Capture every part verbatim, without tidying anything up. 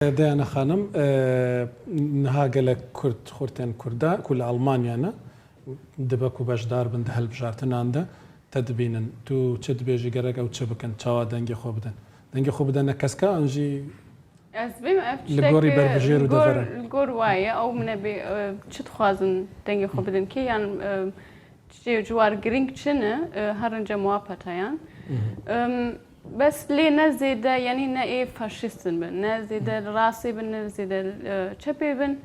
Dayana Xanim, e, niha gelek Kurd, xurtên Kurda ku li Almanya ne, dibe ku beşdar bin di hilbijartinan de, te dibînin. Tu çi dibêjî, gerek ew çi bikin, çawa dengê xwe bidin? Dengê xwe bidene keska an jî Ez bêm ev li gorî tiştek, berbijêr û li gor, deveran? Li gor wayê, ew min e bê, e, çi dixwazin dengê xwe bidin kê, yan, e, çi ciwar girîng çi ne, e, her rince muwapetayan. Em, bes lê ne zêde, yanî ne ê faşîstin bin, ne zêde rastê bin, ne zêde, e, çepê bin.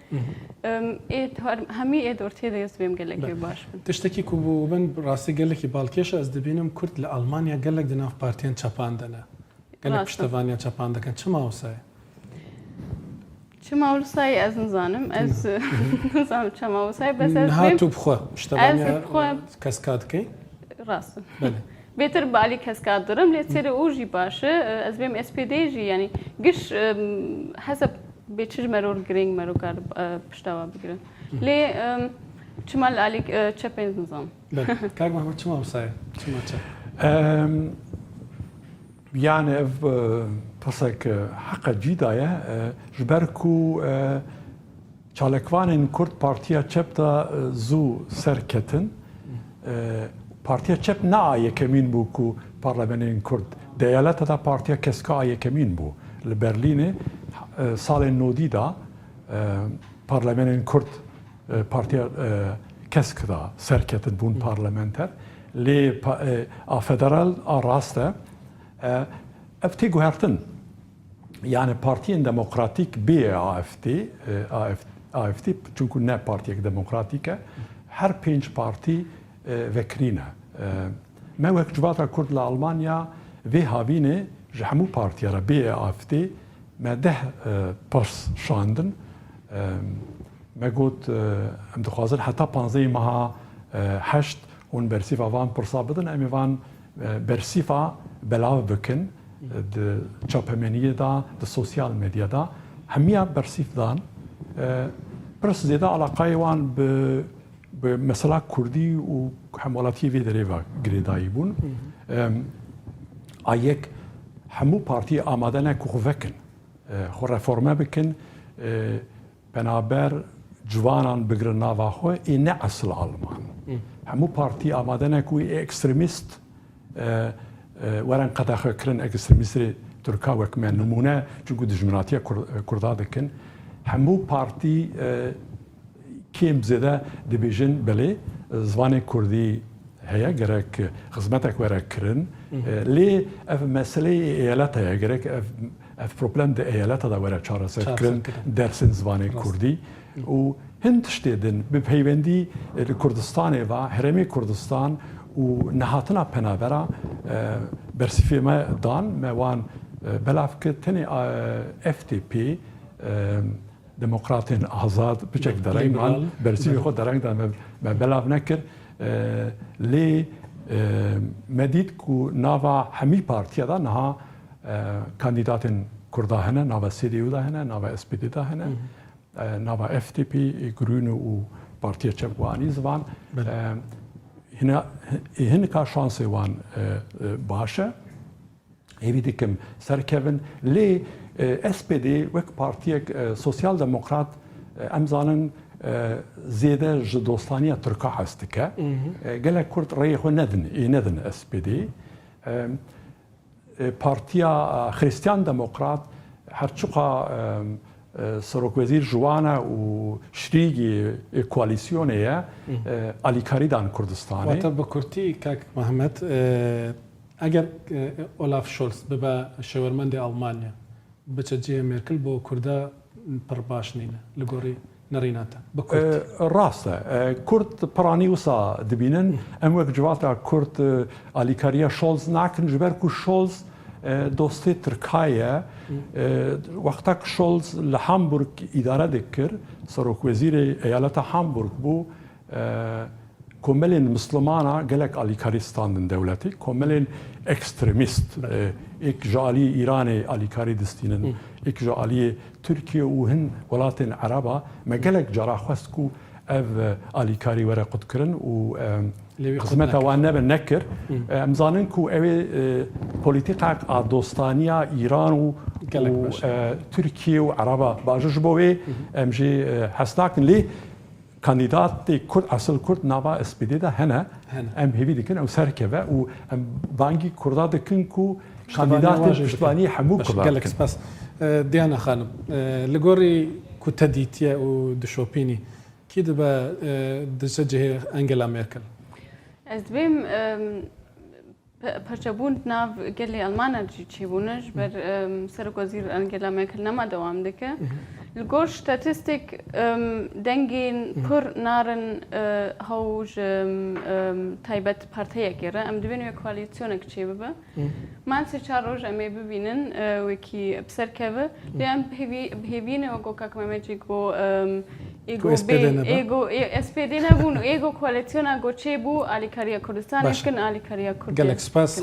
Em, ê her, hemî ê di ortê de ez bêm gelekê Be. Baş bin. Tiştekî ku bû bin rastî gelekî balkêş e, ez dibînim Kurd li Almanya gelek di nav partiyên çepan de ne. Gelek Rast e. Piştevaniya çepan dikin. Çima wisa ye? Çima wisa ye ez nizanim. Ez nizanim çima wisa ye, bes ez Niha bêm tu bi xwe ez piştevaniya bi xwe keska dikey? Rast e. Belê. Bêtir bi alî keska dirim, lê serê û jî baş e. Ez bêm S P D jî, yanî giş, em, hesab bê çi ji meror girêng meror kar, e, pişteva bigirin. Lê, em, çima li alî, e, çepên nizanim. Belê. Kak Mehmet, çima wisa ye? Çima çep? Em, Yani ev, e, pirsek, e, heqe cî daye, e, ji ber ku, e, çalakvanên Kurd Partiya Çep de, e, zû serketin. E, Partiya Çep ne a yekemîn bû ku parlamenên Kurd, di eyaleta de Partiya Keska a yekemîn bû. Li Berlînê, e, salên nodî de, e, parlamenên Kurd, e, Partiya, e, Kesk de serketin, bûn parlamenter. Lê pa-, e, a federal a rast e. E, ev tê guhertin. Yani partiyên demokratîk bê A F D, e, A F, A F D, çunku ne partiyek demokratîk e, her pênc partî, e, vekirî ne. E, me wek Civata Kurd li Almanya vê havînê ji hemû partiya re bê A F D me deh, e, pirs şandin. E, me got, e, em dixwazin heta panzdehê meha, e, heşt hûn bersîfa van pirsa bidin, em ê van, e, bersîfa belav bikin, e, di çapemeniyê de, di sosyal medya de. Hemiya bersîf dan. E, pirs zêde alaqayê wan bi, bi mesela Kurdî û hemwelatiyê vê derê ve girêdayî bûn. Em, a yek, hemû partiyê amade ne ku xwe vekin, e, xwe reforme bikin, e, penaber ciwanan bigirin nava xwe, ê ne esil Alman. Hemû partî amade ne ku ê ekstremîst, e, e, werin qedexekirin, ekstremîstê Tirka wek me nimûne, çunku dijminatiya Kur-, Kurda dikin. Hemû partî, e, kêm zêde dibêjin, belê, zimanê Kurdî heye, gerek xizmetek were kirin. E, lê ev meseleyê eyaleta ye, gerek ev, ev problem di eyaleta de were çareser kirin, Çareser kirin. Dersên zimanê Rast. Kurdî. Û hin tiştê din bi peywendî, e, li Kurdistanê ve, herêmê Kurdistan û nehatina penabera, e, bersîfê me dan, me wan, e, belav kir, tenê, e, F D P, e, Demokratên Azad piçek dereng dan, Liberal. Bersîvê xwe dereng dan, me, me belav nekir. E, lê, e, me dît ku nava hemî partiya de niha, e, kandîdatên Kurda hene, nava C D U de hene, nava S P D de hene, e, nava F D P, Grüne û Partiya Çep û anî zivan. Belê. E, hina, hinika şansê wan, e, e, baş e. Hêvî dikim serkevin. Lê, e, S P D wek partiyek, e, sosyal demokrat, e, em zanin, e, zêde ji dostaniya Tirka hez dike. E, gelek Kurd rêyê xwe nedin, ê nedin S P D. E, e, Partiya, e, Xristiyan Demokrat her çiqa, e, e, serokwezîr ji wan e û şirîgî, e, koalîsyonê ye, e, alîkarî dan Kurdistanê. Wate bi kurtî, kak Mehmet, e, Eger, e, Olaf Scholz bibe şêwermendê Almanya, biçe cihê Merkel, bo Kurda pir baş nîne, li gorî nerîna te? Bi kurt. E, rast e. E, Kurd piranî wisa dibînin. Em wek civata Kurd, e, alîkariya Scholz nakin, ji ber ku Scholz, e, dostê Tirka ye. E, wexta ku Scholz li Hamburg îdare dikir, serokwezîrê eyaleta Hamburg bû, e, komelên mislimana gelek alîkarî standin dewletê. Komelên ekstremîst, Belê. e, êk ji aliyê Îranê alîkarî distînin, Hı. êk ji aliyê Tirkiye û hin welatên Ereba. Me gelek cara xwest ku ev, e, alîkarî were qutkirin û, e, Lê wî qut xizmeta nekir. wan nebe nekir. Hı. E, em zanin ku ew ê, e, polîtîkayek a dostaniya Îran û, Gelek û, baş. e, Tirkiye û Ereba bajir ji bo wê, em jê, e, hez nakin. Lê kandidatê Kurd, esil Kurd nava S P D de hene. Hene. Em hêvî dikin ew serkeve û em bangî Kurda dikin ku Piştevaniya kandidatê wan jî piştvanî hemû Baş, Kurda gelek dikin. spas. E, Diana Xanim, e, li gorî ku te dîtiye û dişopînî, kî dibe, e, dije cihê Angela Merkel? Ez dibêm em, pe- perçebûn di nav gelê Elmana jî çêbûne ji ber em, Serokwezîr Angela Merkel nema dewam dike. Li gor statîstîk em, dengên pir narin e, hew ji em, em, taybet partiyekê re. Em dibên wê koalîsyonek çêbibe. Man sê çar roj em ê bibînin e, wekî bi ser keve. Lê em bi hêvî- bi hêvî ne wek kak Mehmet jî got em, ê Ku got S P D bê- nebe. ê got ê- S P D nebûn û ê got koalîsyona got çêbû alîkariya Kurdistanê Baş. dikin, alîkariya Kurdistanê. Gelek spas.